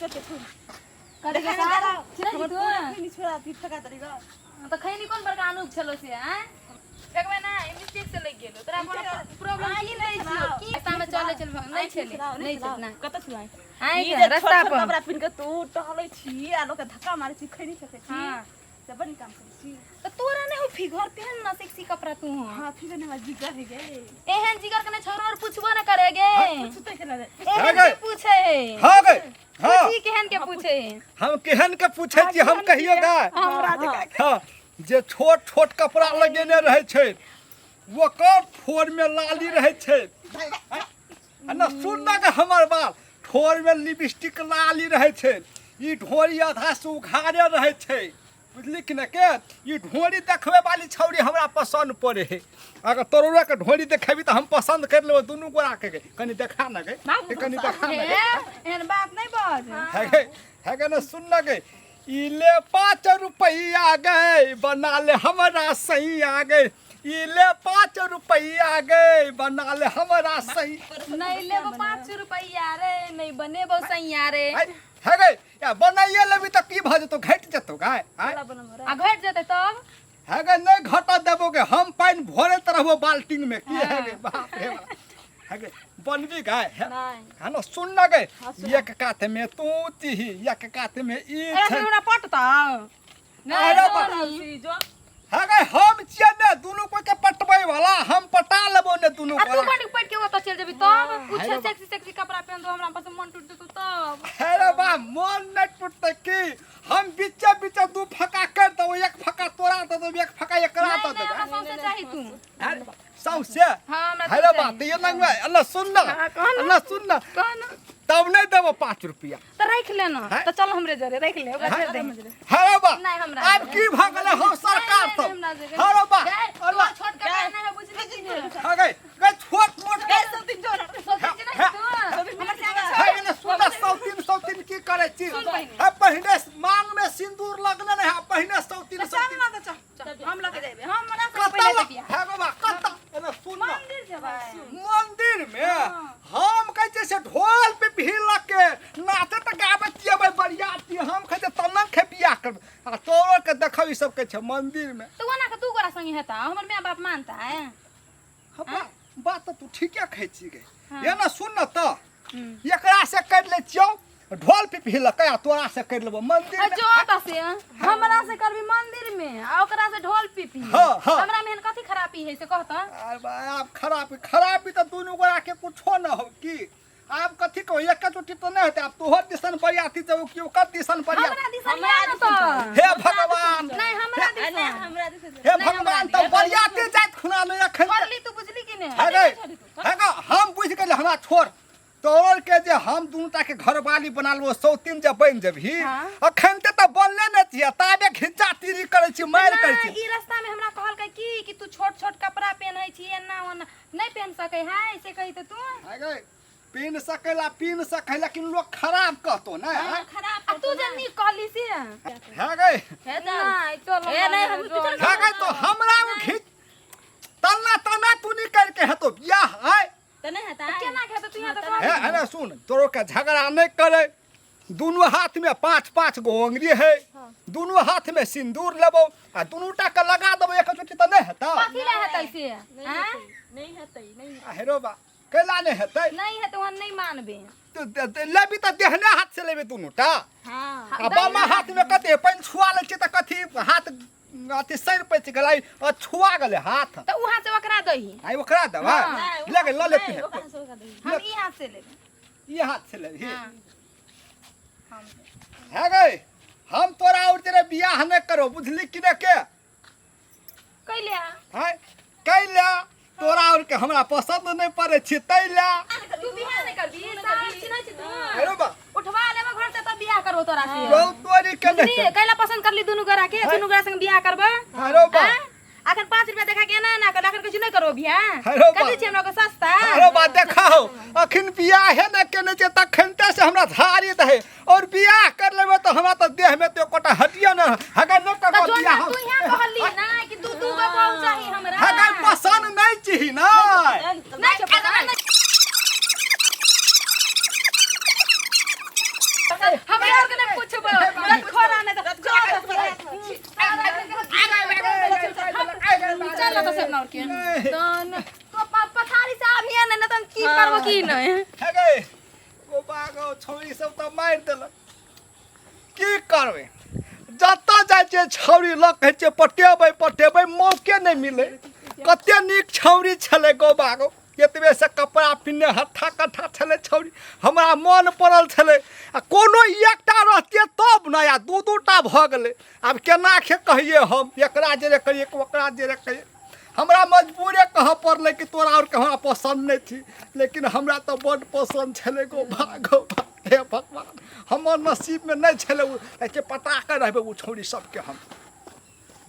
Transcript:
करके छोड़ कथी के सारा चिन्है छी तू खैनी छोड़ा ती फका तरी ग तऽ खैनी कोन बड़का अनूप छलो से आँय फेकबै ना ई मिस्टेक से लागि गेलो तोरा कोनो प्रॉब्लम की दै छियो की रास्ता में चले चल नहीं छले नहीं छले ना कत छलै आँय ई के जे रास्ता छोट छोट पर कपड़ा पिन के तू टहलै छी आ लोक के धक्का मारै छी खैनी फेकै छी हाँ। से बड़ी काम करै छी तऽ तोरा नहीं हो फिगर पहन ना सेक्सी कपड़ा तू हो हां फिगर ने जिगर है गे एहन जिगर के नहीं छोरो और पूछबो ना करेगे छुतै के ना एहन के पूछे है हाँ गए हाँ पूछी केहन के पूछे है हम केहन के पूछे छी हम कहियो गाय हाँ जे छोट छोट कपड़ा लगेने रहै छै ओकर ठोर में लाली रहै छै आ न सुन ना गे हमर बात ठोर में लिपस्टिक लाली रहै छै ई ढोरी आधा से उघारे रहै छै बुझली कि ने के ई ढोरी देखबै वाली छौड़ी हमरा पसन्द पड़े है अगर तोरो के ढोरी देखेबी तऽ हम पसन्द कर लेबै दुनू गोरा के गे कनी देखा ना गे कनी देखा ना गे एहन बात नहीं बाज है गे है गे ना सुन ना गे ई ले 5 रुपैया गे बना ले हमरा सैया गे ई ले 5 रुपैया गे बना ले हमरा सही नहीं लेबो 5 रुपैया रे नहीं बनेबो सैया रे है गे या बनाइए लेबी तऽ की भऽ जेतौ घटि जेतौ गाय आँय? आ घटि जेतै तब है गे नहीं घटा देबो गे हम पानि भरैत रहबो बाल्टीन में की है गे बाप रे बाप है गे बनबी गाय है नहीं है ना सुन ना गे एक कात में तू तीही एक कात में ई एकरा छै से हमरा पटतौ अरे बा- है गे हम छियै ने दुनू कोई के पटबै वाला हम पटा लेबो ने दुनू आ तू गोरा बड़ पट के ओतऽ चलि जेबी तब कुछ अरे बा- सेक्सी सेक्सी कपड़ा पहन दो हमरा पर से मन टूट जेतौ तब अरे बा मन नहीं टूटतै की हम बीचे बीचे दू फका कर देबो एक फका तोरा दे देबो एक फका एकरा नहीं दे नहीं देबो हमरा सौंसे चाही तू अरे सौंसे हाँ हमरा अरे तू बा चाही तऽ ये लंगवा अल्लाह सुन ना हाँ, कह ना। अल्लाह सुन ना कह ना तब नहीं देबो 5 रुपया तऽ राखि ले ना हैं? तऽ चल हमरे जरे राखि ले ओकरा छोड़ि दे हरे बा नहीं, हमरा आब की भऽ गेलै हम सरकार नहीं, सब नहीं, हमरा जरे। हरे बा गए, अल्लाह तोहर छोट कपड़ा नहीं है बुझली कि नहीं हाँ गए गए छोट मोट सोचै छी नहीं तू हमर से आगे है ने सुन ना सौतीन सौतीन की करै छी सुन पहिने। है पहिने मांग में सिंदूर लगले नहीं है पहिने सौतीन सौतीन हम लऽ के जेबै हम हमरा से कतऽ पहिले ल- बियाह है बाबा कतऽ एने सुन ना मंदिर जेबै मंदिर में हम कहै छियै से ढोल पे भीड़ लग के नाचे तऽ गाबै छियै बरियाती हम कहै छियै तन्ना खे बियाह करबै आ तोरो के देखब ई सब कहै छै मंदिर में तऽ ओना के तू गोरा संगे हेता हमर माय बाप मानता है हाँ, बात तऽ तू ठीके कहै छी गे ये ना सुन ना तऽ एकरा से कर लै छियौ ढोल पिपही लकै आ तोरा से कर लेबो मंदिर में जो त से हमरा से करबी मंदिर में आ ओकरा से ढोल पीपी हाँ, हाँ। हमरा में एहन कथी खराबी है से कहता अरे बा, आब खराबी खराबी तऽ दुनू गोरा के कुछो न हो की आब कथी कहो एक चोटी तऽ नहि हेतै आब तोहर दिसन बरियाती जब कि ओकर दिसन बरियाती हमरा दिसन या न तऽ हे भगवान नहीं हमरा दिसन हमरा दिस हे भगवान तऽ बरियाती जाइत खुना नहि एखन पढ़ली तू बुझली कि नहीं हे गे हे गे हम बुझि गेलियै हमरा छोड़ तोर के जे हम दुनूटा के घरवाली बना लेबो सौतीन जे बनि जेबही हाँ। अखन ते तऽ बनले नहि छियै ताबे घिच्चा तीरी करै छी मारि करै छी ई रास्ता में हमरा कहलकै की कि तू छोट छोट कपड़ा पहनै छी एना ओना नहीं पहन सकै है से कही तऽ तू है गे पीन सकेला पीन सकै लेकिन लोग खराब कहतो ने हां खराब आ तू जे नीक कहली से है गे हे चल नहीं चल ए, नहीं, हम पिछड़ है गे तो हमरा ओ घिच तना तना तू निकल के हेतो बियाह आय त नहीं हेता केना खेतै तू यहाँ तऽ हे अरे सुन तोरो के झगड़ा नहीं करे दुनू हाथ में पाँच पाँच गो अंगुरी है दुनू हाथ में सिंदूर लेबो आ दुनू टा के लगा देबो एक चोटी तऽ नहीं हेतौ कथी ले हेतै से आँय? नहीं हेतै नहीं आ हेरो बा कैला नहीं हेतै नहीं हेतै वहाँ नहीं मानबे तो लेबी तऽ देहने हाथ से लेबी दुनू टा हां आ बामा हाथ में कते पानि छुआ लै छियै तऽ कथी हाथ अथी सरि पैच गेलै आ छुआ गेलै हाथ तऽ उ हाथ से ओकरा दही आइ ओकरा देबै ले गे लऽ लेती ओकरा से ओकरा दही हम ई हाथ से लेबै ई हाथ से लेबही हाँ। है गई हम तोरा और तेरे बियाह नहि करो बुझली कि ने के कैले है कैला तोरा और के हमरा पसंद नहि पड़ै छै तैला तू बियाह नहीं करबी सास चिन्है छी तू अरे बा उठवा लेबे घर से तब बियाह करबो तोरा से रौ तोरी के बुझली नहि कैला पसंद करली दुनू गोरा के दुनू गोरा संग बियाह करबो अरे बा आँय? अखन 5 रुपया देखा के एना एना कर अखन किछु नहीं करबो बियाह अरे बा। कथी छी हमरा के सस्ता अरे बा देखाओ अखन बियाहे ने केने छै तखन ते से हमरा झाड़ी दहे और बियाह कर लेबै तऽ हमरा तऽ देह में तऽ एकोटा हड्डियो ने हगा न तऽ करबो जो बियाह ना तू यहाँ कहली ना कि दू दू गो बहु चाही हमरा हगा पसंद नहीं छी ना नहीं पसंद नहीं। हमरा के। नहि। तहन तो पथारी से आबिहे नहि, नहि तऽ हम की करबो की नहि। हे गै गोबा गो, छौरी सब तऽ मारि देलक। की करबै, जतऽ जाइ छियै छौरी लग कहै छियै पटेबै पटेबै, मौके नहि मिलै। कते नीक छौरी छलै गोबा गो, एतबे से कपड़ा पिन्हने हट्ठा कट्ठा छलै छौरी, हमरा मन पड़ल छलै। आ कोनो एकटा रहतियै तब ने, आ दू दू टा भऽ गेलै। आब केना के कहियै हम, एकरा जेरे कहियै कि ओकरा जेरे कहियै? हमरा मजबूरे कहऽ पड़लै कि तोरा आओरके हमरा पसन्द नहि छी, लेकिन हमरा तऽ बड्ड पसन्द छलै गो भागो। हे भगवान, हमर नसीबमे नहि छलै ओ। एके पटा कऽ रहबै ओ छौरी सबके हम।